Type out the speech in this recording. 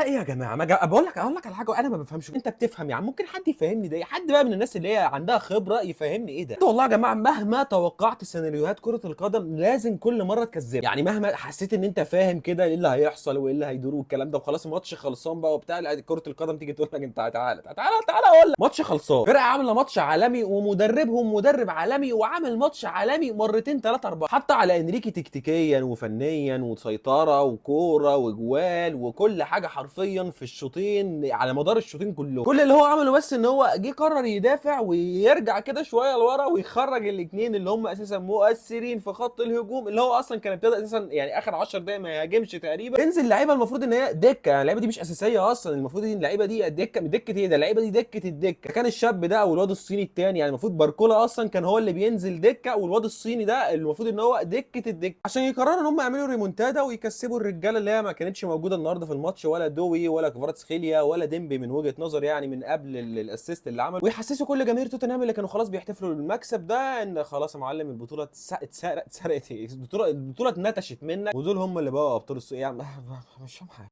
ده ايه يا جماعه؟ ما جا... بقول لك، اقول لك على حاجه، انا ما بفهمش، انت بتفهم يعني؟ ممكن حد يفهمني ده إيه؟ حد بقى من الناس اللي هي عندها خبره يفهمني ايه ده. والله يا جماعة مهما توقعت سيناريوهات كره القدم لازم كل مرة تكذب، يعني مهما حسيت ان انت فاهم كده ايه اللي هيحصل وايه اللي هيدور والكلام ده، وخلاص الماتش خلصان بقى وبتاع، لا، كره القدم تيجي تقول لك انت تعالى تعالى تعالى اقول لك ماتش خلصان. فرقه عامله ماتش عالمي ومدربهم مدرب عالمي وعامل ماتش عالمي مرتين ثلاثة اربعة، حتى على انريكي تكتيكيا وفنيا وسيطرة وكوره وجوال وكل حاجة حرفيا في الشوطين، على مدار الشوطين كلهم. كل اللي هو عمله بس ان هو جه قرر يدافع ويرجع كده شوية لورا ويخرج الاثنين اللي هم اساسا مؤثرين في خط الهجوم، اللي هو اصلا كان ابتدى اساسا يعني اخر 10 دقايق ما يهاجمش تقريبا. تنزل لعيبة المفروض ان هي دكه، يعني اللعيبة دي مش اساسية اصلا، المفروض ان اللعيبة دي دكه، دكه ايه ده؟ اللعيبة دي دكه الدكة. كان الشاب ده او الواد الصيني الثاني، يعني المفروض باركولا اصلا كان هو اللي بينزل دكه، والواد الصيني ده المفروض ان هو دكه الدكة، عشان يقرروا ان هم يعملوا ريمونتادا ويكسبوا الرجالة اللي هي ما كانتش موجودة النهارده في الماتش، ولا دوي ولا كفاراتسخيليا ولا ديمبي من وجهه نظر يعني من قبل ال assist اللي عمله، ويحسسوا كل جماهير توتنهام اللي كانوا خلاص بيحتفلوا بالمكسب ده ان خلاص يا معلم البطولة اتسرقت، اتسرقت ايه؟ البطولة اتنتشت منك، ودول هم اللي بقوا ابطال السوق يعني. مش فاهم حاجة.